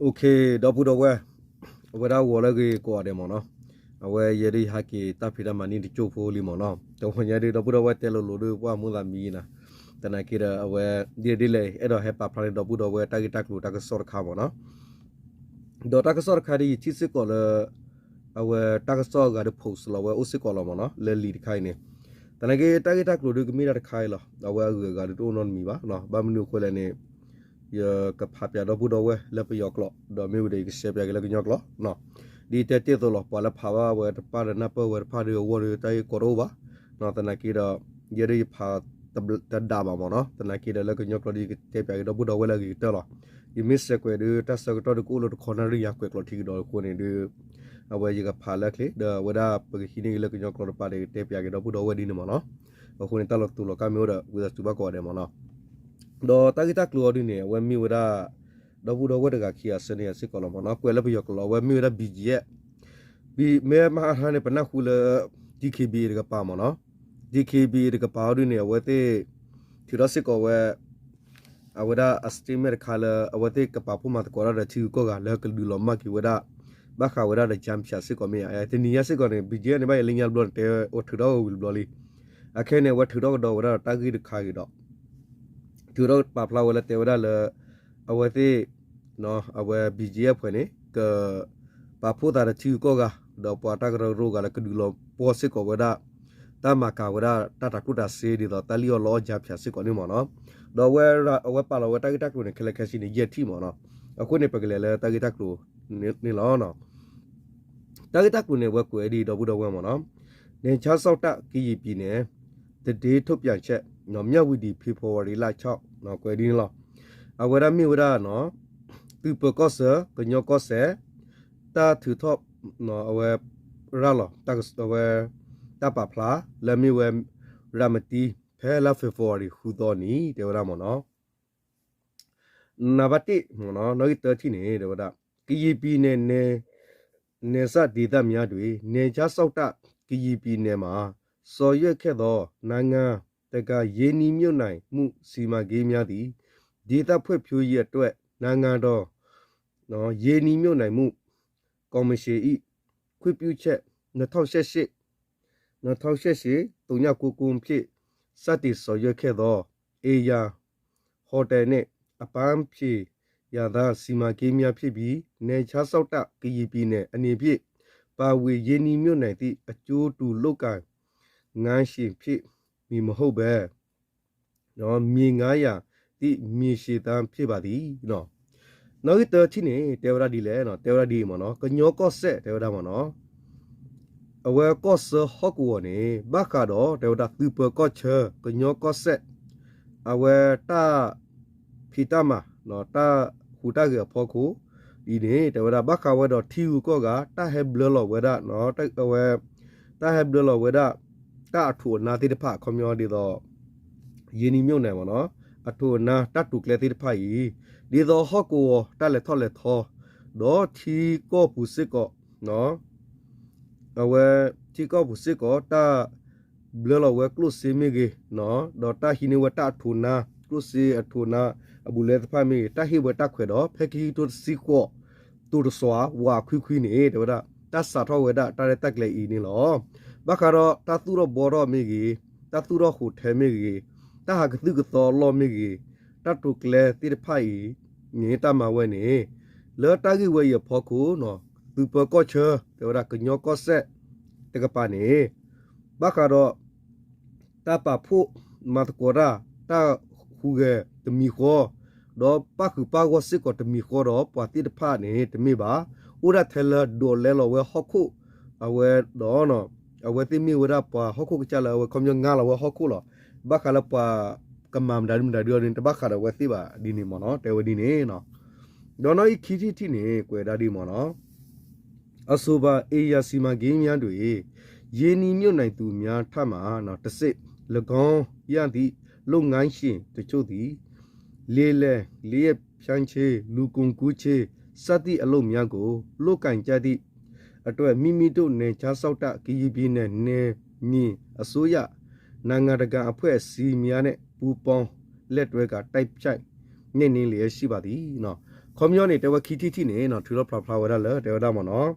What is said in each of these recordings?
ဒီပုၢ်ဒီဝဲၢ်, အဝဲဒၣ်ဂီၤလၢအဂ့ၤကိးဂၤဒဲးမ့ၢ်နီၤ, အဝဲယဲဒၣ်ယဟးက့ၤတၢ်ဖံးတၢ်မၤန့ၣ်တကၠိၢ်ဖိလံမ့ၢ်နီၤ, တဝီညါဒုး ဒီပုၢ်ဒီဝဲၢ်တဲလိၤလိၤဒုး ပှၢ်မူသးမံနၤ, သနာ်က့ဒီး အဝဲဒ်လဲၣ်ဒ်လဲၣ် အဲၣ်ဒိးဟဲပာ်ဖျါန့ၢ်ဒီပုၢ်ဒီဝဲၢ်တၢ်ဂ့ၢ်တၢ်ကျိၤတၢ်ကစီၣ်တခါမ့ၢ်နီၤ, ဒီးတၢ်ကစီၣ်တခါဒ်ယထံၣ်စ့ၢ်ကီးလၢ အဝဲတၢ်ကစီၣ်အဂၤဒုး post လီၤဝဲအိၣ်စ့ၢ်ကီးလီၤမ့ၢ်နီၤ လၢလံာ်တခါအံၤန့ၣ်, သနာ်က့တၢ်ဂ့ၢ်တၢ်ကျိၤဒုးကမ့ၢ်တၢ်တခါအံၤလီၤ, အဝဲအဂုၤအဂၤဒုးတအိၣ်နီတမံၤဘၣ်, ဘၣ်မနုၤအဃိလဲၣ်န့ၣ် ယကဖးပၠးဒီပုၢ်ဒီဝဲၢ်လၢပယီၤကျိာ်, ဒီးမ့ၢ်ဝံၤဒီးယကရှဲပၠးက့ၤလၢကညီကျိာ်, ဒ်တဲတ့ၢ်အသိးလီၤ, ပှၤလၢဖးဘၣ်ဝဲတဖၣ်ဒီးနၢ်ပၢၢ်ဝဲတဖၣ်ဒီးအဂီၢ်ဒီးတၢ်ဂ့ၢ်ကီတအိၣ်ဘၣ်, သနာ်က့ဒီး ယဲဒၣ်ယဖးတဒးဘၣ်မ့ၢ်နီၤ, သနာ်က့ဒီးလၢကညီကျိာ်ဒီးယကတဲပၠးက့ၤဒီပုၢ်ဒီဝဲၢ်လၢအဂ့ၤကတၢၢ်လီၤ, ယမ့ၢ်စဲးကွဲးဒုးတၢ်ဆၢကတီၢ်ဒုးကအိၣ်လၢတခီနၣ်ရံၣ်ယၤကွဲးကျိးထံကဒီးအဃိန့ၣ်ဒုး အဝဲယကဖးလၢချ့ ဒီးအဝဲဒၣ်ပကဟံးန့ၢ်က့ၤလၢကညီကျိာ်တပၤဒီးယကတဲပၠးက့ၤဒီပုၢ်ဒီဝဲၢ်ဒ်န့ၣ်မ့ၢ်နီၤ, အဃိန့ၣ်တၢ်လီၤတူာ်လီၤကာ်မ့ၢ်အိၣ်ဒီးဝံသးစူၤဘၣ်ကိးဂၤဒဲးမ့ၢ်နီၤ, ဒီးတၢ်ဂ့ၢ်တၢ်ကျိၤအီၤဒ်န့ၣ် အဝဲမ့ၢ်ဝဲဒၣ် ဒီပုၢ်ဒီဝဲၢ်တဂၤခံဂၤဆှၢန့ၢ်ယၤစ့ၢ်ကီးလီၤမ့ၢ်နီၤ, ကွဲးလၢပယီၤကျိာ်လီၤ, အဝဲမ့ၢ်ဝဲဒၣ် ဘီၣ်ကၠံၣ်အဲၣ်, မ့ၢ်မဟါဟါန့ၣ် ပနၢ်ဟူလၢ DKBA တကပၤမ့ၢ်နီၤ, DKBA တကပၤအီၤဒ်န့ၣ် အဝဲသ့ၣ် ထုးထီၣ်စ့ၢ်ကီးဝဲ အဝဲဒၣ်အ statement တခါလၢ အဝဲသ့ၣ်ကပာ်ဖှိၣ်မၤသကိးတၢ်ဒီးထံဂုၤကီၢ်ဂၤလၢကဒုးလီၤမၢ်က့ၤဝဲဒၣ် ဘၣ်ဃးဝဲဒၣ်ဒီး ကၠၣ်ဖၠၣ် စ့ၢ်ကီးမ့ၢ်ဧါ, တနံၤညါစ့ၢ်ကီးန့ၣ် ဘီၣ်ကၠံၣ်အဲၣ်န့ၣ် ဘၣ်ယၤလၢညါတဘျီန့ၣ် တဲဝဲထုးထီၣ်ဝဲဝံၤတဘျီလံ, အခဲန့ၣ် အဝဲထုးထီၣ်ကဒီးဝဲဒၣ်ဒီးတၢ်ဂ့ၢ်တခါဂ့ၤဒီး ထုးထီၣ်ပာ်ဖျါဝဲလၢတဲဝဲဒၣ်လၢ အဝဲသ့ၣ် အဝဲ ဘီၣ်ကၠံၣ်အဲၣ် အဖွဲ့န့ၣ် က ပာ်ဖှိၣ်သးဒီးထံဂုၤကီၢ်ဂၤ ဒီးပှၤတၢ်ကရၢကရိဂၤလၢကဒုးလီၤပှီၢ်စ့ၢ်ကီးဝဲဒၣ် တၢ်မၤကၤဝဲဒၣ်တၢ်တၤကျိၣ်တၤစ့ ဒ်သိးတၢ်လံၣ်အီၣ်လီအီၣ် ကၠၣ်ဖၠၣ် စ့ၢ်ကီးန့ၣ်မ့ၢ်နီၤ, ဒီးအဝဲ အဝဲပာ်လီၤဝဲတၢ်ဂ့ၢ်တၢ်ကျိၤန့ၣ် ခဲလၢာ်ခဲဆ့န့ၣ် ယဲၢ်ထံၣ်မ့ၢ်နီၤ, အဃိန့ၣ် ပကလဲၤလၢတၢ်ဂ့ၢ်တၢ်ကျိၤန့ၣ်လီၤ. တၢ်ဂ့ၢ်တၢ်ကျိၤန့ၣ် အဝဲကွဲးဒ်ဒီပုၢ်ဒီဝဲၢ်မ့ၢ်နီၤ, နယ်ခြားစောင့်တပ် ကရင်ပြည်နယ် သတင်းထုတ်ပြန်ချက် မြဝတီ ဖေဖော်ဝါရီလ ခြောက် ကွဲးဒ်န့ၣ်လီၤ. အဝဲဒၣ်မ့ၢ်ဝဲဒၣ် သုးပၢၤကီၢ်ဆၢ ကညီကီၢ်စဲၣ် တၢ်ထုးထီၣ် အဝဲရၤလီၤ အဝဲ တၢ်ပာ်ဖျါ လၢမ့ၢ်ဝဲ ရၤမတံ ဖဲလါ February ဃုသီန့ၣ် တဲဝဲဒၣ်မ့ၢ်နီၤ နံပါတ်တစ် မ့ၢ်နီၤ နီၣ်ဂံၢ်တၢထံၣ်န့ၣ် တဲဝဲဒၣ် ကရင်ပြည်နယ် နယ် နယ်စပ်ဒေသများတွင် နယ်ခြားစောင့်တပ် ကရင်ပြည်နယ်မှ ဆောင်ရွက်ခဲ့သော နိုင်ငံတကာ ရင်းနှီးမြှုပ်နှံမှု စီမံကိန်းများသည် ဒေသဖွံ့ဖြိုးရေးအတွက် နိုင်ငံတော် ရင်းနှီးမြှုပ်နှံမှု ကော်မရှင်၏ ခွင့်ပြုချက် နှစ်ထောင့်ရှစ်ရှစ် နှစ်ထောင့်ရှစ်ရှစ် သုညကိုးကိုး ဖြင့် စတင်ဆောင်ရွက်ခဲ့သော အိမ်ရာ ဟိုတယ်နှင့် အပန်းဖြေရာသီ စီမံကိန်းများဖြစ်ပြီး နယ်ခြားစောင့်တပ် ကရင်ပြည်နယ် အနေဖြင့် ပါဝင်ရင်းနှီးမြှုပ်နှံသည့် အကျိုးတူလုပ်ငန်းရှင်ဖြစ်မည်မဟုတ်ဘဲ မြေငှားရန်သည့် မြေရှင်သန်းဖြစ်ပါသည် နီၣ်ဂံၢ်တၢထံၣ်န့ၣ် တဲဝဲဒၣ်ဒ်လဲၣ်, တဲဝဲဒၣ်ဒ်အံၤမ့ၢ်နီၤ, ကညီကီၢ်စဲၣ် တဲဝဲဒၣ်မ့ၢ်နီၤ, အဝဲကီၢ်ဆၢဟီၣ်ကဝီၤန့ၣ် ဘၣ်ဃးဒီး တဲဝဲဒၣ် သုးပၢၤကီၢ်ဆၢ ကညီကီၢ်စဲၣ် အဝဲတၢ်ဖံးတၢ်မၤ တၢ်ဟူးတၢ်ဂဲၤအဖီခိၣ်အံၤန့ၣ် တဲဝဲဒၣ် ဘၣ်ဃးဝဲဒီးထံဂုၤကီၢ်ဂၤ တၢ်ဟဲဘျၢလီၤဝဲဒၣ် အဝဲ တၢ်ဟဲဘျၢလီၤဝဲဒၣ် တၢ်အထိးအနါသ့ၣ်တဖၣ် အခီပညီဒ်သိး ရင်းနှီးမြှုပ်နှံ မ့ၢ်နီၤ, အထိးအနါ တၢ်တိာ်ကျဲသ့ၣ်တဖၣ်အံၤ ဒ်သိးဟီၣ်ကဝီၤ တၢ်လဲၤထီၣ်လဲၤထီ ဒီးထံကီၢ်ပူၤစ့ၢ်ကီး အဝဲ ထံကီၢ်ပူၤစ့ၢ်ကီး တၢ်ဘျၢလီၤဝဲကျိၣ်စ့မ့ၢ်ဂ့ၤ, ဒီးတၢ်ဟံးန့ၢ်ဝဲတၢ်အထိးနါ ကျိၣ်စ့အထိးနါ အဘူးလဲသ့ၣ်တဖၣ်မ့ၢ်ဂ့ၤ, တၢ်ဟ့ၣ်ဝဲတၢ်ခွဲးဒီး ဖဲခံကထိတဆံဃိး တိၤတစွၤ ဝးခွံခွံန့ၣ် တဲဝဲဒၣ် တၢ်စးထီၣ်ဝဲဒၣ် တၢ်ရဲၣ်တၢ်ကျဲၤအံၤန့ၣ်လီၤ. ဘၣ်ဃးဒီးတၢ်သူၣ်ထီၣ်ဘှီထီၣ်မ့ၢ်ဂ့ၤ, တၢ်သူၣ်ထီၣ်ဟိးထဲမ့ၢ်ဂ့ၤ, တၢ်ဟးကသုၣ်ကသီအလီၢ်မ့ၢ်ဂ့ၤ, တၢ်တိာ်ကျဲသ့ၣ်တဖၣ်အံၤန့ၣ် တၢ်မၤဝဲန့ၣ် လၢတၢ်ဂ့ၢ်ဝဲအံၤအဖီခိၣ် သုးပၢၤကီၢ်ဆၢ တဲဝဲဒၣ် ကညီကီၢ်စဲၣ်တကပၤန့ၣ် ဘၣ်ဃးဒီး တၢ်ပာ်ဖှိၣ်မၤသကိးတၢ် တၢ်ဟူးဂဲၤတမံၤဃီ, ဒီးပၣ်ဃုာ်ပၣ်ဂီၢ်စ့ၢ်ကီးတမံၤဃီဒီး ပှၤသ့ၣ်တဖၣ်န့ၣ် တမ့ၢ်ဘၣ်. အိၣ်ဒၣ်ထဲလၢဒိးလဲလီၤဝဲဟီၣ်ခိၣ် အဝဲဒီး အဝဲသ့ၣ်မ့ၢ်ဝဲဒၣ်ပှၤဟီၣ်ခိၣ်ကစၢ်လၢအဝဲခီပညီငါလီၤဝဲဟီၣ်ခိၣ်လီၤ. ဘၣ်ဃးလၢပှၤကမၤမတၤဒုမတၤဒုအီၤန့ၣ် တဘၣ်ဃးဒီးအဝဲသ့ၣ်ဘၣ်ဒ်န့ၣ်မ့ၢ်နီၤ တဲဝဲဒ်န့ၣ်. ဒီးနီၣ်ဂံၢ်ခံထံၣ်တထံၣ်န့ၣ် ကွဲးဒၣ်ဒ်အံၤမ့ၢ်နီၤ အဆိုပါ အိမ်ရာစီမံကိန်းများတွင် ရင်းနှီးမြှုပ်နှံသူများထံမှ တစ်ဆင့် လုပ်ငန်းရှင်တချို့သည် လယ်ယာလုပ်ငန်း၊ လူကုန်ကူးခြင်း စသည့်အလုပ်များကို လုပ်ကိုင်ကြသည့်အတွက် မိမိတို့ နယ်ခြားစောင့်တပ် ကရင်ပြည်နယ် နယ်မြေအစိုးရ နိုင်ငံတကာအဖွဲ့အစည်းများနှင့် ပူးပေါင်းလက်တွဲကာ တိုက်ဖျက်နှိမ်နင်းလျက်ရှိပါသည် နော်။ ခီပညီန့ၣ် တဲဝဲခံထံၣ်ထံၣ်န့ၣ်နီၤ ထုးထီၣ်ဖျါဖျါဝဲဒၣ်လၢ တဲဝဲဒၣ်မ့ၢ်နီၤ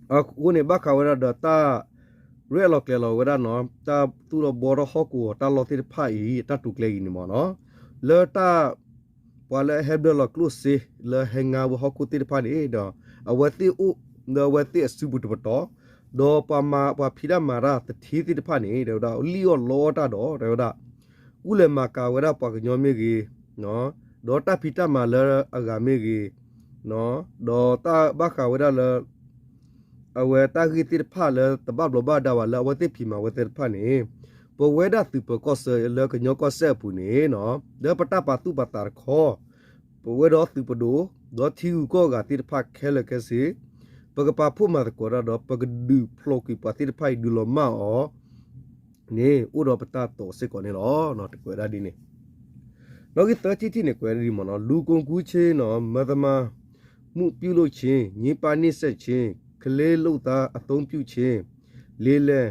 အဃိန့ၣ် ဘၣ်ဃးဝဲဒၣ်ဒီးတၢ် ရဲၣ်လီၤကျဲၤလီၤဝဲဒၣ်နီၤ တၢ်သူၣ်ထီၣ်ဘှီထီၣ်ဟီၣ်ကဝီၤတၢ်လီၢ်သ့ၣ်တဖၣ်အံၤ တၢ်တိာ်ကျဲၤအံၤန့ၣ်မ့ၢ်နီၤ လၢတၢ် ပှၤလၢအဟဲဘျၢလီၤကျိၣ်စ့ လၢဟဲငါဝဲဟီၣ်ခိၣ်သ့ၣ်တဖၣ်န့ၣ်ဒီး အဝဲသ့ၣ်အိၣ် လၢအဝဲသ့ၣ်အစုပူၤတပတီၢ် ဒီးပှၤမၤ ပှၤဖံးတၢ်မၤတၢ်သထ့သ့ၣ်တဖၣ်န့ၣ် တဲဝဲဒၣ် လံၣ်အီၣ်လီအီၣ်တၢ်ဒီး တဲဝဲဒၣ် ကူၣ်လဲၤမၤကၤဝဲဒၣ်ပှၤကညီမ့ၢ်ဂ့ၤ ဒီးတၢ်ဖံးတၢ်မၤလၢအဂၤမ့ၢ်ဂ့ၤ ဒီးတၢ်ဘၣ်ဃးဝဲဒၣ်လၢ အဝဲတၢ်ဂ့ၢ်သ့ၣ်တဖၣ်လၢတဘၣ်ဘျီးဘၣ်ဒါဘၣ်လၢအဝဲသ့ၣ်ဖံးမၤဝဲသ့ၣ်တဖၣ်န့ၣ် ပဝဲဒၣ်သုးပၢၤကီၢ်ဆၢလၢကညီကီၢ်စဲၣ်အပူၤန့ၣ် လၢပတၢ်ပာ်သူၣ်ပာ်သးတခီ ပဝဲဒီးသုးပဒိၣ် ဒီးထံဂုၤကီၢ်ဂၤသ့ၣ်တဖၣ်ခဲလၢာ်ခဲဆ့ ပကပာ်ဖှိၣ်မၤသကိးတၢ်ဒီး ပကဒုးဖျိးကွံာ်ပှၤသ့ၣ်တဖၣ်အံၤဒုးလီၤမၢ်အီၤန့ၣ် အိၣ်ဒီးပတၢ်တိာ်စ့ၢ်ကီးန့ၣ်လီၤ. တကွဲးဒၣ်ဒ်န့ၣ် နီၣ်ဂံၢ်သၢထံၣ်ထံၣ်န့ၣ် ကွဲးဒ်မ့ၢ်နီၤ လူကုန်ကူးခြင်းနီၤ မသမာမှုပြုလုပ်ခြင်း ညှဉ်းပန်းနှိပ်စက်ခြင်း ကလေးလုပ်သားအသုံးပြုခြင်း လိမ်လည်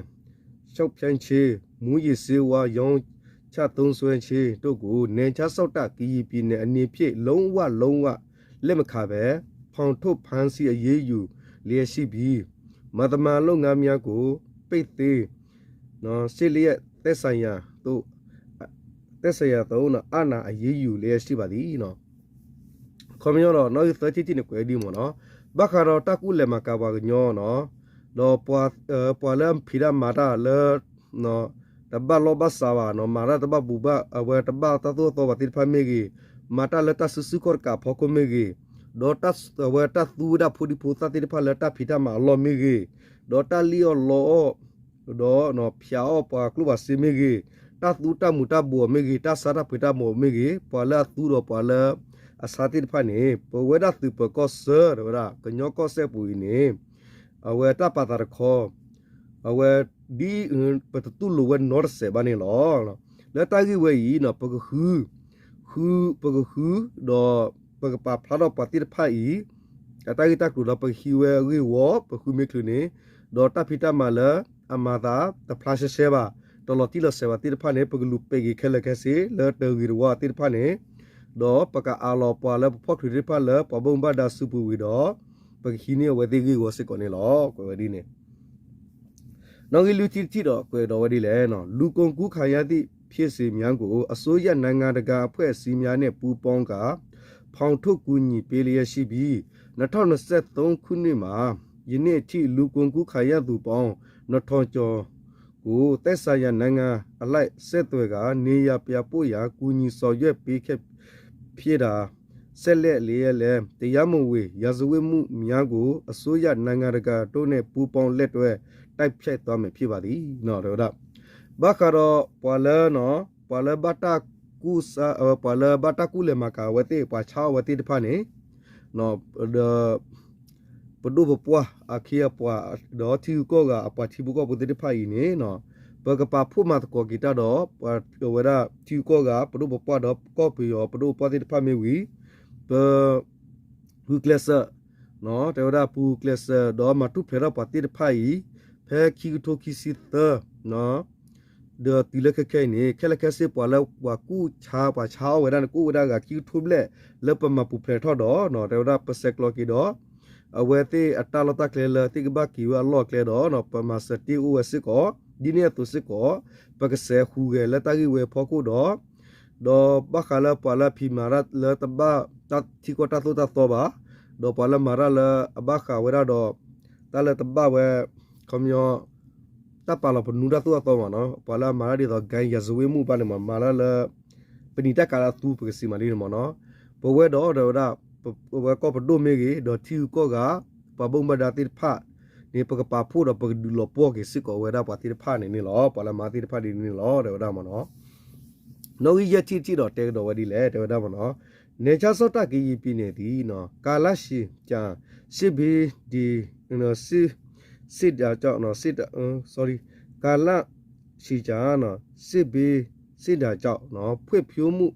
လျှောက်ဖြန့်ခြင်း မူးယစ်ဆေးဝါးရောင်းချသုံးစွဲခြင်းတို့ကို နယ်ခြားစောင့်တပ် ကရင်ပြည်နယ် အနေဖြင့် လုံးဝ လုံးဝ လက်မခံဘဲ ဖောက်ထုတ် ဖမ်းဆီး အရေးယူလျက်ရှိပြီး မသမာလုပ်ငန်းများကို ပိတ်သိမ်း စေလျက် သက်ဆိုင်ရာသို့ သက်ဆိုင်ရာသို့ အနံၤ အရေးယူလျက်ရှိပါသည်. ခီပညီဒီး နီၣ်ဂံၢ်သၢထံၣ်ထံၣ်န့ၣ် ကွဲးဒ်မ့ၢ်နီၤ ဘၣ်ဃးဒီးတၢ်ကူၣ်လဲၤမၤကၤပှၤကညီနီၤ ဒီးပှၤလၢဖံးတၢ်မၤတၢ်လၢ တဘၣ်လီၢ်ဘၣ်စးဘၣ်နီၤ မၤတၢ်တဘၣ်ဘူးဘၣ် အဝဲတဘၣ်တၢ်သိၣ်တၢ်သီဘၣ်သ့ၣ်တဖၣ်မ့ၢ်ဂ့ၤ, မၤတၢ်လၢတၢ်စုဆူၣ်ခီၣ်တကးအဖီခိၣ်မ့ၢ်ဂ့ၤ, ဒီးအဝဲတၢ်သူဝဲဒၣ်ဖိဒံဖိသၣ်သ့ၣ်တဖၣ်လၢတၢ်ဖံးတၢ်မၤအလီၢ်မ့ၢ်ဂ့ၤ, ဒီးတၢ်လံၣ်အီၣ်လီအီၣ် ဒီးဖၠးအီၣ်ပှၤကျိၣ်ပှၤစ့မ့ၢ်ဂ့ၤ, တၢ်သူတၢ်မူၤတၢ်ဘှီးမ့ၢ်ဂ့ၤ, တၢ်ဆါတၢ်ပှ့ၤတၢ်မူၤမ့ၢ်ဂ့ၤ, ပှၤလၢအသူဒီးပှၤလၢအဆါသ့ၣ်တဖၣ်န့ၣ် ပဝဲဒၣ်သုးပၢၤကီၢ်ဆၢ တဲဝဲဒၣ် ကညီကီၢ်စဲၣ်ပူၤအံၤန့ၣ် အဝဲတၢ်ပာ်သးတခီ အဝဲဒ် ပတတူၢ်လိာ်ဝဲနီတစဲးဘၣ်န့ၣ်လီၤ. လၢတၢ်ဂ့ၢ်ဝဲအံၤ ပကဃု ဃု ပကဃု ဒီးပကပာ်ဖျါထီၣ်ပှၤသ့ၣ်တဖၣ်အံၤ အတၢ်ဂ့ၢ်တၢ်ကျိၤဒီး ပကဟံးဝဲအဂ့ၢ်ဝီ ပဃုမ့ၢ်ချုးန့ၣ်, ဒီးတၢ်ဖံးတၢ်မၤလၢအမၤသးတဖျါရှဲရှဲဘၣ်, တလီၤတံၢ်လီၤဆဲးဘၣ်သ့ၣ်တဖၣ်န့ၣ် ပကလူၤပဲာ်က့ၤခဲလၢာ်ခဲဆ့လၢတဂ့ၤတဝါသ့ၣ်တဖၣ်န့ၣ်, ဒီးပကအးလီၤပှၤလၢပဖီၣ်ချုးသ့ၣ်တဖၣ်လၢပှၤဘၣ်မူဘၣ်ဒါစုပူၤဝံၤဒီး ပကဟံးန့ၢ်အဝဲသ့ၣ်ဂ့ၢ်ဝီစ့ၢ်ကီးန့ၣ်လီၤ. ကွဲးဝဲဒ်န့ၣ် နီၣ်ဂံၢ်လွံၢ်ထံၣ်တထံၣ်ဒီး ကွဲးဒီးဝဲဒ်လဲၣ်, လူကုန်ကူးခံရသည့်ဖြစ်စဉ်များကို အစိုးရနိုင်ငံတကာအဖွဲ့အစည်းများနဲ့ပူးပေါင်းကာ ဖောင်ထုတ်ကူညီပေးလျက်ရှိပြီး နှစ်ထောင့်နှစ်ဆယ့်သုံးခုနှစ်မှာ ယနေ့အထိ လူကုန်ကူးခံရသူပေါင်း နှစ်ထောင်ကျော်ကို သက်ဆိုင်ရာနိုင်ငံအလိုက်ဆက်သွယ်ကာ နေရပ်ပြန်ပို့ရန် ကူညီဆောင်ရွက်ပေးခဲ့ဖြစ်တာ ဆက်လက်လျက်လည်း တရားမဝင်ရာဇဝတ်မှုများကို အစိုးရနိုင်ငံတကာတို့နဲ့ပူးပေါင်းလက်တွဲတိုက်ဖျက်သွားမည်ဖြစ်ပါသည် တဲဝဲဒၣ်. ဘၣ်ဃးဒီးပှၤလၢ ပှၤလၢဘၣ်တၢ်ကူၣ်စါ ပှၤလၢဘၣ်တၢ်ကူၣ်လဲၤမၤကၤအဝဲသ့ၣ် ပှၤဆါအီၣ်ဝဲသ့ၣ်တဖၣ်န့ၣ် ဒီး ပဒိၣ်ပပှၢ်အခ့အပှၤ ဒီးထံဂုၤကီၢ်ဂၤအပှၤထံဖိကီၢ်ဖိသ့ၣ်တဖၣ်အံၤန့ၣ် ပကပာ်ဖှိၣ်မၤသကိးက့ၤတၢ်ဒီး ပှၤဝဲဒၣ်ထံဂုၤကီၢ်ဂၤ ပဒိၣ်ပပှၢ်ဒီးကီၢ်ပယီၤပဒိၣ်ပပှၢ်သ့ၣ်တဖၣ်မ့ၢ်ဝံၤ ပ ဂုာ်ကျဲးစၢး တဲဝဲဒၣ်ပူၤကျဲးစၢးဒီးမၤထူၣ်ဖျဲးထီၣ်ပှၤသ့ၣ်တဖၣ်အံၤ ဖဲခံကထိခံဆံသၢ ဒီးတုၤလၢခဲခဲအံၤန့ၣ် ခဲလၢာ်ခဲဆ့ပှၤလၢပှၤကူၣ်ဆါ ပှၤဆါအီၣ်ဝဲဒၣ်န့ၣ် ကအိၣ်ဝဲဒၣ်ဂၤခံကထိဘျဲၣ် လၢပမၤပူၤဖျဲးထီၣ်ဒီး တဲဝဲဒၣ်ပဆဲးကျိးက့ၤဒီး အဝဲသ့ၣ်အတၢ်လီၢ်တၢ်ကျဲလၢသ့ၣ်ကဘၣ်က့ၤဝဲအလီၢ်အကျဲဒီး ပမၤစၢၤတ့ၢ်အိၣ်ဝဲစ့ၢ်ကီး ဒ်န့ၣ်အသိးစ့ၢ်ကီး ပကစဲးဟူးဂဲၤလၢတၢ်ဂ့ၢ်ဝဲအဖီခိၣ်ဒီး ဒီးဘၣ်ဃးလၢပှၤလၢဖံးမၤတၢ်လၢတဘၣ်တၢ်ထံကီၢ်တၢ်သိၣ်တၢ်သီဘၣ်, ဒီးပှၤလၢမၤတၢ်လၢအဘၣ်ဃးဝဲဒၣ်ဒီး တၢ်လၢတဘၣ်ဝဲ ခီပညီ တၢ်ပာ်လီၤပနူတၢ်သိၣ်တၢ်သီမ့ၢ်နီၤ, ပှၤလၢအမၤတၢ်ဒ်သိး ဂိုဏ်းရာဇဝတ်မှု ဘၣ်န့ၣ်မ့ၢ် မၤတၢ်လၢ ပနံာ်တၢ်ကၤလၢအသူ ပကစံးမးဒ်န့ၣ်မ့ၢ်နီၤ, ပဝဲဒီး တဲဝဲဒၣ် ပဝဲကီၢ်ပဒိၣ်မ့ၢ်ဂ့ၤ ဒီးထံဂုၤကီၢ်ဂၤ ပှၤဘၣ်မူဘၣ်ဒါသ့ၣ်တဖၣ်န့ၣ် ပကပာ်ဖှိၣ်ဒီးပကဒုးလီၤပှီၢ်က့ၤစ့ၢ်ကီးဝဲဒၣ်ပှၤသ့ၣ်တဖၣ်န့ၣ်န့ၣ်လီၤ, ပှၤလၢမၤသ့ၣ်တဖၣ်ဒ်န့ၣ်န့ၣ်လီၤ တဲဝဲဒၣ်မ့ၢ်နီၤ. နီၣ်ဂံၢ်ယဲၢ်ထံၣ်တထံၣ်ဒီးတဲကဒီးဝဲဒ်လဲၣ် တဲဝဲဒၣ်မ့ၢ်နီၤ, နယ်ခြားစောင့်တပ် ကရင်ပြည်နယ်သည် ကာလရှည်ကြာ စစ် စစ် စစ်ဒဏ်ကြောင့် စစ် ကာလရှည်ကြာ စစ် စစ်ဒဏ်ကြောင့် ဖွံ့ဖြိုးမှု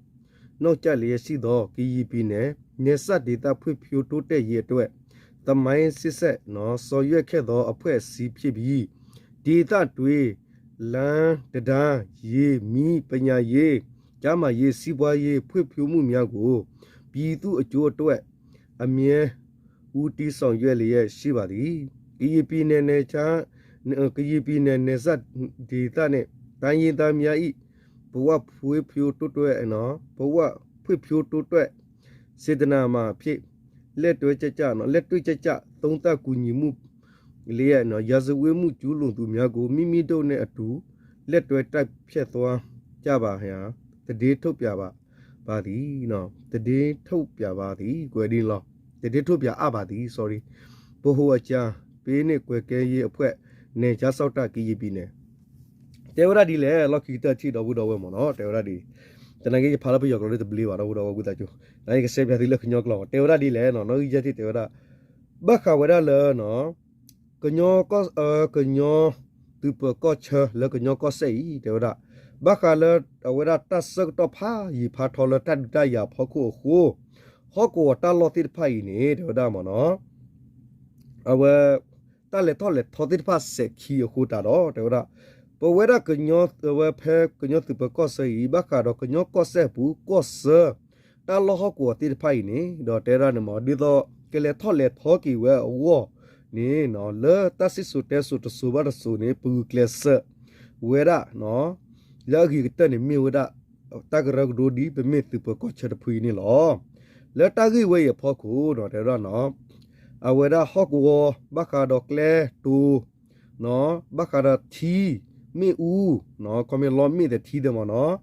နောက်ကျလျက်ရှိသော ကရင်ပြည်နယ် နယ်စပ်ဒေသဖွံ့ဖြိုးတိုးတက်ရေးအတွက် သမိုင်းရှေ့ဆက် ဆောင်ရွက်ခဲ့သောအဖွဲ့အစည်းဖြစ်ပြီး ဒေသတွင်း လမ်း၊ တံတား၊ ရေ၊ မီး၊ ပညာရေး၊ ကျန်းမာရေး၊ စီးပွားရေး ဖွံ့ဖြိုးမှုများကို ပြည်သူ့အကျိုးအတွက် အမြဲဦးတည်ဆောင်ရွက်လျက်ရှိပါသည်. ကရင်ပြည်နယ်နယ်ခြား ကရင်ပြည်နယ်နယ်စပ်ဒေသနဲ့ တိုင်းရင်းသားများ၏ ဘဝဖွံ့ဖြိုးတိုးတက်နော် ဘဝဖွံ့ဖြိုးတိုးတက်စေတနာမှာဖြစ် လက်တွဲကျကျနော် လက်တွေ့ကျကျသုံးသပ်ကူညီမှုလျက်နော် ရာဇဝတ်မှုကျူးလွန်သူများကို မိမိတို့နဲ့အတူ လက်တွဲတိုက်ဖျက်သွားကြပါရန် သတင်းထုတ်ပြန်ပါ ပါသည်နော် သတင်းထုတ်ပြန်ပါသည် ကွဲးဒ်လီၤ သတင်းထုတ်ပြန်အပ်ပါသည် sorry ဗဟိုအကြံပေးနှင့်ကွပ်ကဲရေးအဖွဲ့ နယ်ခြားစောင့်တပ် ကရင်ပြည်နယ် တဲဝဲဒၣ်ဒ်လဲၣ် လီၢ်ခံကတၢၢ်ထံၣ်ဒီပုၢ်ဒီဝဲၢ်မ့ၢ်နီၤ တဲဝဲဒၣ်ဒ် တနာ်က့ယဖးလၢပယီၤကျိာ်လၢတဘျ့ဘၣ် ဒီပုၢ်ဒီဝဲၢ်ဝံသးစူၤ နက့ယကစဲးပၠးသုလၢကညီကျိာ် တဲဝဲဒၣ်ဒ်လဲၣ်နီၤ နီၣ်ဂံၢ်ယဲၢ်ထံၣ်တဲဝဲဒၣ် ဘၣ်ဃးဝဲဒၣ်လၢ ကညီ ကညီ သုးပၢၤကီၢ်ဆၢလၢကညီကီၢ်စဲၣ်အံၤ တဲဝဲဒၣ် ဘၣ်ဃးလၢအဝဲဒၣ်တၢ်ဆၢကတီၢ်ဖးယံာ်ဖးထီလၢ တၢ်ဒုးတၢ်ယၤအဖီခိၣ်အဃိ ဟီၣ်ကဝီၤတၢ်လီၢ်သ့ၣ်တဖၣ်အံၤန့ၣ် တဲဝဲဒၣ်မ့ၢ်နီၤ အဝဲ တၢ်လဲၤထီၣ်လဲၤထီသ့ၣ်တဖၣ်စဲးခံအဃိတးဒီး တဲဝဲဒၣ် ပဝဲဒၣ်ကညီ ဝဲဖဲကညီသုးပၢၤကီၢ်ဆၢအံၤ ဘၣ်ဃးဒီးကညီကီၢ်စဲၣ်အပူၤ ကီၢ်ဆၢ တၢ်လီၢ်ဟီၣ်ကဝီၤသ့ၣ်တဖၣ်အံၤန့ၣ် ဒီးတဲဒၣ်န့ၣ်မ့ၢ် ဒ်သိး ကလဲၤထီၣ်လဲၤထီက့ၤဝဲအဂီၢ်န့ၣ် လၢတၢ်စံၣ်စိၤတဲစိၤတစိၤဘၣ်တစိၤန့ၣ် ပဂုာ်ကျဲးစၢးဝဲဒၣ် လၢအဂ့ၤကတၢၢ်န့ၣ် မ့ၢ်ဝဲဒၣ် တၢ်ကရၢကရိဒ်ပမ့ၢ်သုးပၢၤကီၢ်ဆၢတဖုအံၤန့ၣ်လီၤ. လၢတၢ်ဂ့ၢ်ဝဲအံၤအဖီခိၣ် တဲဝဲဒၣ်နီၤ အဝဲဒၣ်ဟီၣ်ကဝီၤ ဘၣ်ဃးဒီးကျဲတိၤ ဘၣ်ဃးဒီးထံ မ့ၣ်အူ ခီမ့ၢ်လီမ့ၣ်သထံသ့ၣ်မ့ၢ်နီၤ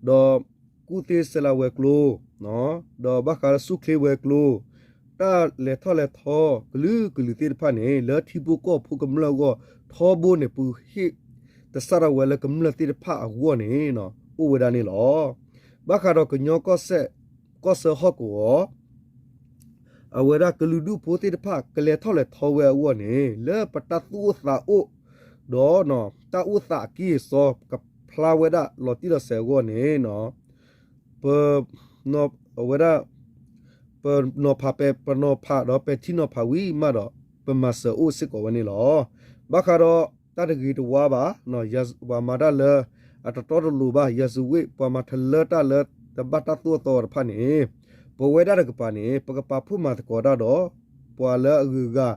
ဒီးကူၣ်သ့စဲလးဝဲၤကျိၤ ဒီးဘၣ်ဃးဒီးဆူၣ်ချ့ဝဲၤကျိၤ တၢ်လဲၤထီၣ်လဲၤထီ ကလုာ်ကလုာ်သ့ၣ်တဖၣ်န့ၣ် လၢထံဖိကီၢ်ဖိကမျၢၢ်အဂီၢ် ထီဘိန့ၣ် ပဟ့ၣ်တစၢ်ထီၣ်ဝဲလၢကမျၢၢ်သ့ၣ်တဖၣ်အဂီၢ်န့ၣ် အိၣ်ဝဲဒၣ်န့ၣ်လီၤ. ဘၣ်ဃးဒီးကညီကီၢ်စဲၣ် ကီၢ်ဆၢဟီၣ်ကဝီၤ အဝဲဒၣ်ကလုာ်ဒူၣ်ဖိသ့ၣ်တဖၣ် ကလဲၤထီၣ်လဲၤထီဝဲအဂီၢ်န့ၣ် လၢပတၢ်သူၣ်အိၣ်သးအိၣ် ဒီးတၢ်အိၣ်သးအကံၢ်အစီ ကဖျါဝဲဒၣ်လီၤတံၢ်လီၤဆဲးအဂီၢ်န့ၣ် ပ အဝဲဒၣ် ပနီၤဖးပဲ ပနီၤဖးဒီးပဲာ်ထံနီၤဖးဝံၤမးဒီး ပမၤစၢၤအိၣ်စ့ၢ်ကီးဝဲန့ၣ်လီၤ. ဘၣ်ဃးဒီးတၢ်တဂ့ၤတဝါဘၣ် ပှၤမၤတၢ်လၢ အတတီတလိၤဘၣ် ရာဇဝတ် ပှၤမၤထလၢတၢ်လၢတဘၣ်တၢ်သိၣ်အသီတဖၣ်န့ၣ် ပဝဲဒၣ်တကပၤန့ၣ် ပကပာ်ဖှိၣ်မၤသကိးတၢ်ဒီး ပှၤလၢအဂုၤအဂၤ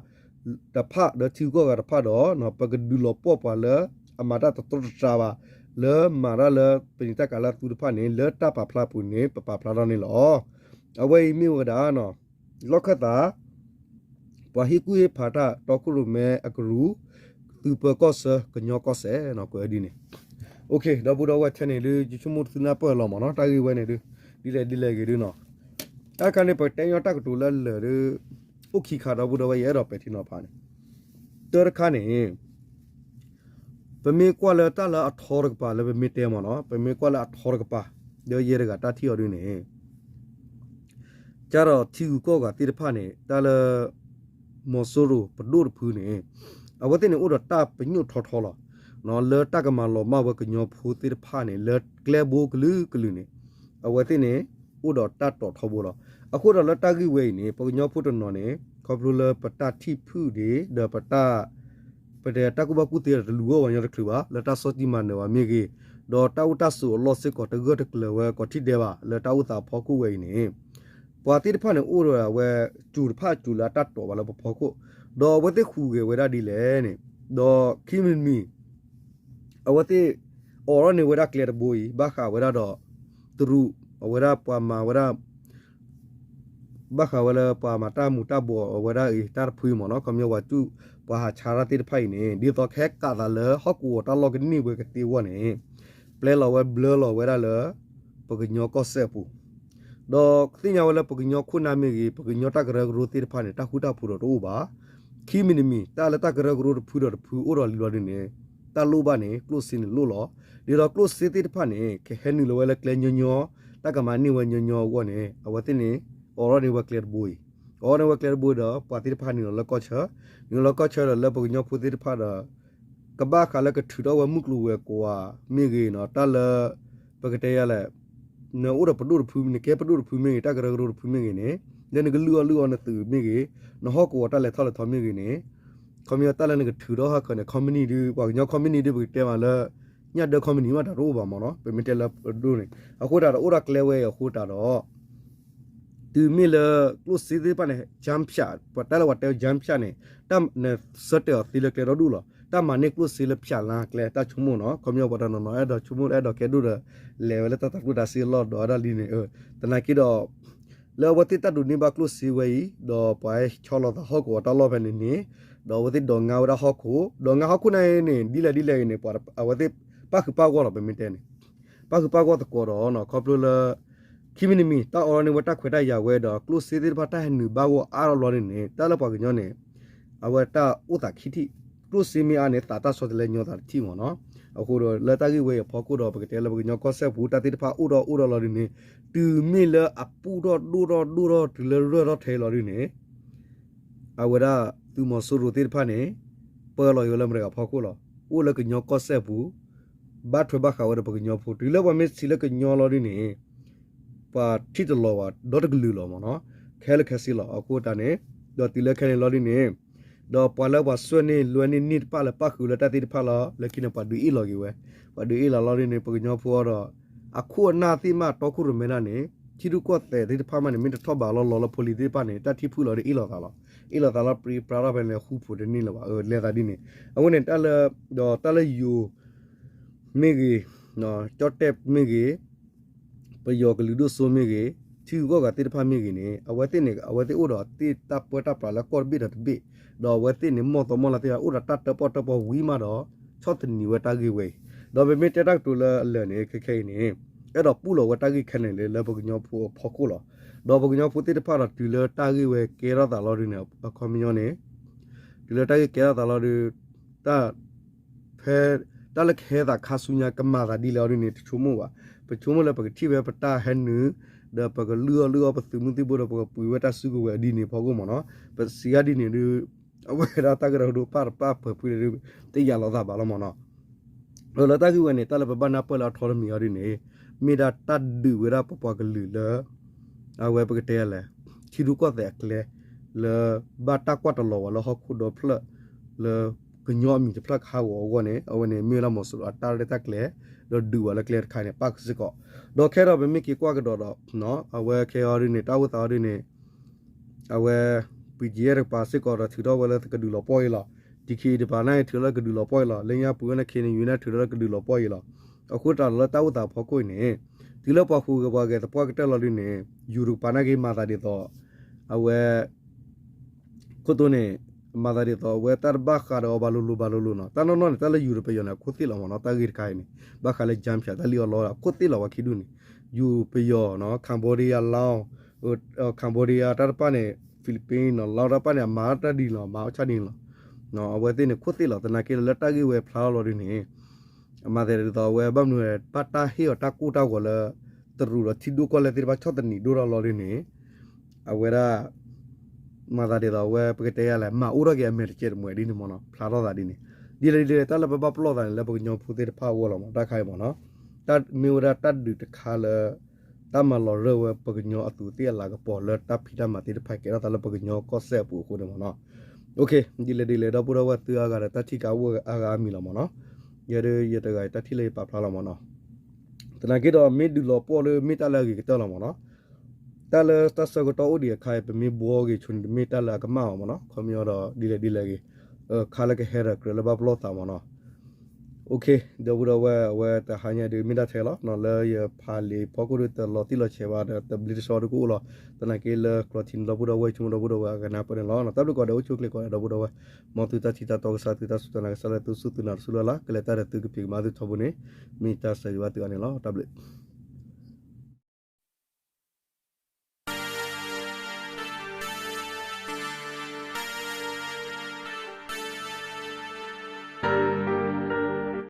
တဖၣ်ဒီးထံဂုၤကီၢ်ဂၤတဖၣ်ဒီး ပကဒုးလီၤပှီၢ်ပှၤလၢအမၤတၢ်တတီတတြၢ်ဘၣ် လၢမၤတၢ်လၢပနံာ်တၢ်ကၤလၢအသူတဖၣ်န့ၣ် လၢတၢ်ပာ်ဖျါပူၤန့ၣ် ပပာ်ဖျါထီၣ်န့ၣ်လီၤ. အဝဲအံၤမ့ၢ်ဝဲဒၣ် လီၢ်ခၢၣ်သး ပှၤဟ့ၣ်ကူၣ်ဟ့ၣ်ဖးတၢ်တီခိၣ်ရိၣ်မဲအကရူၢ် သုးပၢၤကီၢ်ဆၢကညီကီၢ်စဲၣ်နီၤ ကွဲးဒ်န့ၣ် ဒီပုၢ်ဒီဝဲၢ်ထဲန့ၣ်ဒုး ယဆိကမိၣ်သုနၢ်ပၢၢ်လီၤမ့ၢ်နီၤ တၢ်ဂ့ၢ်ဝဲန့ၣ်ဒုး ဒ်လဲၣ်ဒ်လဲၣ်ဂ့ၤဒုးနီၤ တၢ်တခါန့ၣ် ပတဲညီတၢ်ကတိၤလၢလၢာ်ဒုး အိၣ်ခံခါဒီပုၢ်ဒီဝဲၢ် ယအဲၣ်ဒိးပဲာ်ထံနီၤဖးန့ၣ် တၢ်တခါန့ၣ် ပမ့ၢ်ကွၢ်လၢတၢ်လၢအထီတကပၤလၢပမ့ၢ်တဲမ့ၢ်နီၤ ပမ့ၢ်ကွၢ်လၢအထီတကပၤ ဒီးယဲတဂၤတၢ်ထံၣ်အီၤဒုးန့ၣ် ကဒီးထံဂုၤကီၢ်ဂၤသ့ၣ်တဖၣ်န့ၣ် တၢ်လၢ မီၤစိရိၤပဒိၣ်တဖုန့ၣ် အဝဲသ့ၣ်န့ၣ်အိၣ်ဒီးတၢ်ပညိၣ်ထီထီလီၤ. လၢတၢ်ကမၤလီၤမၢ်ဝဲကညီဖိသ့ၣ်တဖၣ်န့ၣ် လၢကျဲဘိကလုာ်ကလုာ်န့ၣ် အဝဲသ့ၣ်န့ၣ် အိၣ်ဒီးတၢ်တီၤထီဘိလီၤ. အဃိဒီးလၢတၢ်ဂ့ၢ်ဝဲအံၤန့ၣ် ပကညီဖိတနီၤန့ၣ် ခီဖျိလၢပတၢ်ထံၣ်ဖုၣ်ဒံး ဒီးပတၢ် ပတဲတၢ်ကူၣ်ဘၣ်ကူၣ်သ့ဒီးတလူၤဂီၢ်ဝဲညီတချုးဘၣ် လၢတၢ်စီတံၢ်မၤနၢၤဘၣ်မ့ၢ်ဂ့ၤ, ဒီးတၢ်အိၣ်တၢ်ဆိးအလီၢ်စ့ၢ်ကီးတဂၢၢ်တကျၢၤဝဲကိးထံၣ်ဒဲးဘၣ် လၢတၢ်အိၣ်သးအဖီခိၣ်ဝဲအံၤန့ၣ် ပှၤသ့ၣ်တဖၣ်န့ၣ်အိၣ်ဒီးအဝဲ စူၤတဖၣ်စူၤလၢအတၢ်တီၤဘၣ်လၢပဖီခိၣ်, ဒီးအဝဲသ့ၣ်ဟူးဂဲၤဝဲဒၣ်ဒ်လဲၣ်န့ၣ်, ဒီးခံမံၤတမံၤ အဝဲသ့ၣ် အိးထီၣ်န့ၢ်ဝဲဒၣ်ကျဲတဘိအံၤ ဘၣ်ဃးဝဲဒၣ်ဒီး တရူး အဝဲဒၣ်ပှၤမၤဝဲဒၣ် ဘၣ်ဃးဝဲလၢပှၤမၤတၢ်မူၤတၢ်ဘှီးအဝဲဒၣ်အံၤ တၢ်တဖုအံၤမ့ၢ်နီၤ ခီပညီပှၤစူၣ် ပှၤဟးဆါတၢ်သ့ၣ်တဖၣ်အံၤန့ၣ် ဒ်သိးကဟဲကးသးလၢဟီၣ်ကဝီၤတၢ်လီၢ်ကန့ၢ်ဝဲကသ့အဂီၢ်န့ၣ် ပျဲလီၤဝဲဘျၢလီၤဝဲဒၣ်လၢ ပကညီကီၢ်စဲၣ်အပူၤ ဒီးသ့ၣ်ညါဝဲလၢပကညီခိၣ်နၢ်မ့ၢ်ဂ့ၤ ပကညီတၢ်ကရၢကရိသ့ၣ်တဖၣ်န့ၣ် တၢ်ဃူတၢ်ဖိးဒီးတအိၣ်ဘၣ်. ခံမံၤတမံၤ တၢ်လၢတၢ်ကရၢကရိတဖုဒီးတဖုအိၣ်ဒီးလံဘျီဒုန့ၣ် တၢ်လိၣ်ဘၣ်န့ၣ် ကျိၣ်စ့န့ၣ်လိၣ်လီၤ. ဒ်သိးကျိၣ်စ့သ့ၣ်တဖၣ်န့ၣ် ကဟဲနုာ်လီၤဝဲလၢကျဲညီညီ တၢ်ကမၤန့ၢ်ဝဲညီညီအဂီၢ်န့ၣ် အဝဲသ့ၣ်န့ၣ် အိးထီၣ်န့ၢ်ဝဲကျဲတဘိအံၤ, အိးထီၣ်န့ၢ်ဝဲကျဲတဘိဒီး ပှၤသ့ၣ်တဖၣ်နုာ်လီၤလၢကီၢ်ဆၢ, နုာ်လီၤလၢကီၢ်ဆၢဒီးလၢပကညီဖိသ့ၣ်တဖၣ်ဒီး ကဘၣ်ဃးလၢကထုးထီၣ်ဝဲမုၢ်ကျိၤဝဲၤကွာ်မ့ၢ်ဂ့ၤနီၤ တၢ်လၢ ပကတဲယၤလဲၣ် နအိၣ်ဒီးပဒိၣ်တဖု နကဲပဒိၣ်တဖုမ့ၢ်ဂ့ၤ တၢ်ကရၢကရိတဖုမ့ၢ်ဂ့ၤန့ၣ် လၢနကလုၢ်အီၣ်လုၢ်အီနသုးမ့ၢ်ဂ့ၤ နဟီၣ်ကဝီၤတၢ်လဲၤထီၣ်လဲၤထီမ့ၢ်ဂ့ၤန့ၣ် ခီပညီတၢ်လၢနကထုးထီၣ်ဟီၣ်ခိၣ်န့ၣ် ခီမနံၣ်ဒု ပှၤကညီခီမနံၣ်ဒု ပကတဲမးလၢ ညၣ်ဒၢခီမနံၣ်မးတၢ်တအိၣ်ဘၣ်မ့ၢ်နီၤ ပမ့ၢ်တဲလၢပဒိၣ်န့ၣ် အဃိတၢ်တအိၣ်ဒီးကျဲဝဲအံၤအဃိတၢ်ဒီး တုၤမ့ၢ်လၢကျိၣ်စ့သ့ၣ်တဖၣ်န့ၣ် ကၠၢဖၠး ပှၤတၢ်လၢပှၤတဲ ကၠၢဖၠး န့ၣ် တၢ်နဆၢတဲာ်အီၤသ့လၢကျဲဒီဒူၣ်လီၤ. တၢ်မၤန့ၢ်ကျိၣ်စ့လၢဖၠးလါကျဲ တၢ်ဆိကမိၣ်နီၤ. ခီပညီပှၤတနီၤနီၤအဲၣ်ဒိးဆိကမိၣ် အဲၣ်ဒိးကဲဒိၣ်ဒီး လဲၤဝဲလၢတၢ်တၤကျိၣ်တၤစ့လီၢ်ဒီးဝဲဒၣ်လံန့ၣ်, သနာ်က့ဒီး လၢအဝဲသ့ၣ်တၢ်ဒိးန့ၢ်ဘၣ်ကျိၣ်စ့ဝဲအံၤ ဒီးပှၤဟဲဆီလီၤသးဟီၣ်ကဝီၤတၢ်လီၢ်ဖဲန့ၣ်န့ၣ်, ဒီးအဝဲသ့ၣ်ဒိးငါဝဲဒၣ်ဟီၣ်ခိၣ်, ဒိးငါဟီၣ်ခိၣ်န့ၣ်န့ၣ် ဒ်လဲၣ်ဒ်လဲၣ်အံၤန့ၣ် ပှၤအဝဲသ့ၣ်ပၣ်ဃုာ်ပၣ်ဂီၢ်လီၤ ပမ့ၢ်တဲန့ၣ် ပၣ်ဃုာ်ပၣ်ဂီၢ်သကိးဒီး ခီဖျိလၢ ခံမံၤတမံၤ တၢ်အိးထီၣ်န့ၢ်ဝဲတၢ်ခွဲးတၢ်ယာ်ဝဲဒီး ကျိၣ်စ့သ့ၣ်တဖၣ်တၢ်ဟဲနုာ်ဘၣ်ဂီၢ်အါထီၣ်လီၤန့ၣ်န့ၣ် တၢ်လၢပှၤကညီန့ၣ် အဝဲတၢ်အိၣ်သးခံထံၣ်, ကျိၣ်စ့မ့ၢ်အါန့ၣ် သးတၢ်ဆီတလဲညီသးတထံၣ်မ့ၢ်နီၤ. အဃိဒီးလၢတၢ်ဂ့ၢ်ဝဲအံၤအဖီခိၣ်ဒီး ပကတဲလၢပကညီကီၢ်စဲၣ်ပူၤ တၢ်သ့ၣ်တဖၣ်အိၣ်ထီၣ်အိၣ်ထီၣ်လီၤဒ်န့ၣ်, တုၤမ့ၢ်လၢအပူၣ်ထီၣ်ဒိၣ်ထီၣ်ဒိၣ်ထီၣ်တုၤလၢရၢၢ်ထီၣ်ထဲလီၤဒ်န့ၣ် အဝဲဒၣ်သုးမီၤစိရိၤသ့ၣ်တဖၣ်န့ၣ် ပၢလီၤယိာ်လၢအမဲရကၤဖီခိၣ်လီၤ. အိၣ်လၢကညီကီၢ်စဲၣ်ပူၤ ဘၣ်ထွဲဘၣ်ဃးဝဲဒီးပကညီဖိ တုၤလၢပှၤမ့ၢ်ဆံးလၢကညီလီၤဒ်န့ၣ် ပှၤထံၣ်တလီၤဘၣ်ဒီတကလုာ်လီၤမ့ၢ်နီၤ. ခဲလၢာ်ခဲဆ့လီၤ. အဃိတၢ်န့ၣ် ဒီးတုၤလၢခဲန့ၣ်လီၤဒ်န့ၣ် ဒီးပှၤလၢပှၤစွဲန့ၢ်လွဲန့ၢ်န့ၢ်တဖၣ်လၢပၣ်ဃုာ်လၢတၢ်သ့ၣ်တဖၣ်လီၤ လၢခံန့ၣ် ပှၤဒုးအ့ၣ်လီၤက့ၤဝဲ, ပှၤဒုးအ့ၣ်လီၤလီၤဒ်န့ၣ် ပကညီဖိအံၤဒီး အခိၣ်အနၢ်သ့ၣ်မး တီခိၣ်ရိၣ်မဲဒၣ်န့ၣ် ထံရူၢ်ကီၢ်သဲးသ့ၣ်တဖၣ်မးန့ၣ် မ့ၢ်တထီၣ်ဘးလီၤလီၤလၢဖိလံၤသ့ၣ်တဖၣ်န့ၣ် တၢ်ထံၣ်ဖုၣ်လီၤဒီးအ့ၣ်လီၤသးလီၤ. အ့ၣ်လီၤသးလီၤပြံပြါထီၣ်ဖဲန့ၣ် ဃူဖိးတန့ၢ်လၢၤဘၣ် လဲၤသးဒ်န့ၣ်. အဝဲန့ၣ်တၢ်လၢ ဒီးတၢ်လၢယိၤ မ့ၢ်ဂ့ၤ, ကၠီၣ်တဲၣ်မ့ၢ်ဂ့ၤ, ပယီၤကလုာ်ဒိၣ်စိမ့ၢ်ဂ့ၤ, ထံဂုၤကီၢ်ဂၤသ့ၣ်တဖၣ်မ့ၢ်ဂ့ၤန့ၣ် အဝဲသ့ၣ်န့ၣ် အဝဲသ့ၣ်အိၣ်ဒီးတၢ်ပၢတၢ်ပြးလၢကီၢ်တဘ့ၣ်ဒီးတဘ့ၣ်, ဒီးအဝဲသ့ၣ်န့ၣ် မီၢ်သီမီၢ်လါသ့ၣ်တဖၣ် အိၣ်ဒီးတၢ်တၢၣ်ပီၣ်တၢၣ်ပီၣ်ဝံၤမးဒီး ဆီၣ်သနံးဝဲတၢ်ဂ့ၢ်ဝဲအံၤ, ဒီးပမ့ၢ်တဲတၢ်ကတိၤလၢအလၢာ်န့ၣ် ခဲခဲအံၤန့ၣ် အဲၣ်ဒိးပူၣ်လီၤဝဲတၢ်ဂ့ၢ်ခဲန့ၣ်လၢ လၢပကညီဖိအဖီခိၣ်လီၤ. ဒီးပကညီဖိသ့ၣ်တဖၣ်ဒီးတုၤလၢတၢ်ဂ့ၢ်ဝဲကဲထီၣ်သးလီၤဒ်န့ၣ် အခီပညီန့ၣ် တုၤလၢတၢ်ဂ့ၢ်ကဲထီၣ်သးလီၤဒီး တၢ် ဖဲ တၢ်လၢကဟဲသးခါဆူညါ ကမၤသးဒ်လဲၣ်အီၤဒ်န့ၣ် တဆိကမိၣ်ဘၣ်. ပဆိကမိၣ်လၢပကထံၣ်ဝဲပတၢ်ဟဲနုာ် ဒီးပကလုၢ်အီၣ်လုၢ်အီပသုးမုၢ်သံၣ်ဘိဒီး ပကပှ့ၤဝဲတၢ်စုကဝဲၤဒ်န့ၣ်ဖီခိၣ်မ့ၢ်နီၤ. ပစံးဂ့ၤဒ်န့ၣ်ဒီး အဝဲဒၣ်တၢ်ကရၢကရိပၣ်တပၣ်ပၢၤဖှံဒီး တယာ်လီၤသးဘၣ်လီၤမ့ၢ်နီၤ. လၢတၢ်ဂ့ၢ်ဝဲန့ၣ် တၢ်လၢပဘၣ်နၢ်ပၢၢ်လၢအထီတမံၤအီၤဒ်န့ၣ် မ့ၢ်ဒၣ်တၢ်ဒုးဝဲဒၣ်ပပှၤကလုာ်လၢ အဝဲပကတဲလဲၣ် ထံရူၢ်ကီၢ်သဲးအကျဲ လၢဘၣ်တၢ်ကွၢ်တလီၤဝဲလၢဟီၣ်ခိၣ်ဒီဖျၢၣ် လၢကညီအမံၤတဖျၢၣ်ကဟးဂီၤအဂီၢ်န့ၣ် အဝဲန့ၣ်မ့ၢ်ဝဲဒၣ်မီၤစိရိၤအတၢ်ရဲၣ်တၢ်ကျဲၤ ဒီးဒုးဝဲလၢကျဲတခါန့ၣ် ပၣ်ဃုာ်စ့ၢ်ကီး. ဒီးခဲဒီးပမ့ၢ်က့ၤကွၢ်ကဒီးဒီး အဝဲခဲအီၤဒ်န့ၣ် တၢ်အိၣ်သးအီၤဒ်န့ၣ် အဝဲ ပံကယဲၢ်တကပၤစ့ၢ်ကီးဒီးထုးထီၣ်ဝဲလၢကဒုးလီၤပှီၢ်အံၤလီၤ. တံခံတပၤန့ၣ်ထုးလၢကဒုးလီၤပှီၢ်အံၤလီၤ. လၢညါပှ့ၤဝဲန့ၣ် ခ့နယူၤန့ၣ် ထုးထီၣ်လၢကဒုးလီၤပှီၢ်အံၤလီၤ. အဃိတၢ်လီၤလၢတၢ်အိၣ်သးအဖီခိၣ်အံၤန့ၣ် တုၤလၢပှၤဃုာ်ဂဲၤပှၤဂဲၤသပှၢ်ကတၢၢ်လီၤဒ်န့ၣ် ယူၤတကပၤနာ်က့မၤသးဒ်သိး အဝဲ ခိၣ်တိန့ၣ် မၤသးဒ်သိးအဝဲတၢ်တဘၣ်ဃးဒီးအီၤဘၣ်လိၤလိၤဘၣ်လိၤလိၤနီၤ. တၢ်နီၢ်နီၢ်န့ၣ် တၢ်လၢယူၤဒီးပယီၤန့ၣ် အခိၣ်သ့ၣ်လီၤမ့ၢ်နီၤ. တၢ်ဂ့ၢ်တခါအံၤန့ၣ် ဘၣ်ဃးလၢ ကၠၢဖၠး တၢ်လံၣ်အီၣ်လီအီၣ် အခိၣ်သ့ၣ်လီၤဝဲခံဒူၣ်န့ၣ် ယူၤပယီၤ Cambodia လါ Cambodia တၢ်တဖၣ်န့ၣ် Philippines နီၤ လါတဖၣ်န့ၣ် အမၤတၢ်ဒ်န့ၣ်လီၤ မၤအီၣ်ဆၣ်ဒ်န့ၣ်လီၤ. အဝဲသ့ၣ်န့ၣ် ခိၣ်သ့ၣ်လီၤ သနာ်က့လၢတၢ်ဂ့ၢ်ဝဲဖျါထီၣ်လီၤဒ်န့ၣ် အမၤသးဒ်သိးအဝဲ ဘၣ်မနုၤ ဘၣ်တၢ်ဟ့ၣ်အီၤတၢ်ကိၢ်တၢ်ဂီၤလၢ တရူးဒီးထံဒိၣ်ကီၢ်လဲၢ်သ့ၣ်တဖၣ်ဆီၣ်သနံးဒိၣ်ထီၣ်လီၤဒ်န့ၣ် အဝဲဒၣ် မၤသးဒ်သိးအဝဲ ပကတဲယၤလဲၣ် မၤအိၣ်ထီၣ်က့ၤအမဲာ်တကဲးတမှဲးဒ်န့ၣ်မ့ၢ်နီၤ ဖျါထီၣ်သးဒ်န့ၣ် ဒ်လဲၣ်ဒ်လဲၣ် တၢ်လၢပဘၣ်ပလီၢ်သးန့ၣ် လၢပကညီဖိသ့ၣ်တဖၣ်အဂီၢ်လီၤမ့ၢ် တၢ်ခါအံၤမ့ၢ်နီၤ တၢ်မ့ၢ်ဝဲဒၣ်တၢ်ဒုးတခါလၢ တၢ်မၤလီၤရၢၢ်ဝဲပကညီအသူးသ့ၣ်အလၤကပီၤလၢတၢ်ဖံးတၢ်မၤသ့ၣ်တဖၣ်ကဲထီၣ်သးလၢပကညီကီၢ်စဲၣ်အပူၤအဃိန့ၣ်မ့ၢ်နီၤ ဒ်လဲၣ်ဒ်လဲၣ် ဒီပုၢ်ဒီဝဲၢ်သုအါဂၤဒီး တၢ်ထံၣ်ကါအိၣ်အါဂၤအါမံၤလီၤမ့ၢ်နီၤ ယဲဒၣ်ယတဂၤ တၢ်ထံၣ်လၢယပာ်ဖျါလီၤမ့ၢ်နီၤ သနာ်က့ဒီး မ့ၢ်ဒုးလီၤပှီၢ်လၢမ့ၢ်တၢ်လၢအဂ့ၤကတၢၢ်လီၤမ့ၢ်နီၤ တၢ်လၢတၢ်ဆၢကတီၢ်အိၣ်ဒံးအခါအံၤ ပမ့ၢ်ဘှီဂ့ၤဆိန့ၣ် တမ့ၢ်တၢ်လၢအကမၣ်ဘၣ်မ့ၢ်နီၤ ခီပညီဒီး ဒ်လဲၣ်ဒ်လဲၣ်ဂ့ၤ ခါလၢကဟဲဒီးကြၢးလၢဘၣ်ပလီၢ်သးမ့ၢ်နီၤ ဒီပုၢ်ဒီဝဲၢ် အဝဲတဟါညါဒုးမ့ၢ်ဒၣ်ထဲလီၤ လၢယဖးလံာ်ဖီခိၣ်ဒုးတလီၤတံၢ်လီၤဆဲးဘၣ်ဒီး တဘျ့တဆှီဒုးကအိၣ်လီၤ သနာ်က့လၢကျိးထံန့ၣ် ဒီပုၢ်ဒီဝဲၢ်ဆိကမိၣ်ဒီပုၢ်ဒီဝဲၢ်အကနၢ်ပၢၢ်န့ၣ်လီၤ တၢ်ဘျုးကိးဂၤဒဲးအိၣ်ဆူၣ်အိၣ်ချ့ကိးဂၤဒဲး ဒီပုၢ်ဒီဝဲၢ် မ်သုတၢ်ထံၣ်တၢ်တီကစၢ် သုတၢ်စူၢ်တၢ်နာ်ကစၢ်လၢသုစူၢ်သုနာ်တစူၢ်လၢ်လၢ် ကလဲၤတၢ်ဒီးသုကဖံးကမၤသုထီဘိန့ၣ် မ့ၢ်တၢ်ဆၢဂ့ၤဘၣ်သုအါန့ၣ်လီၤ တၢ်ဘျုး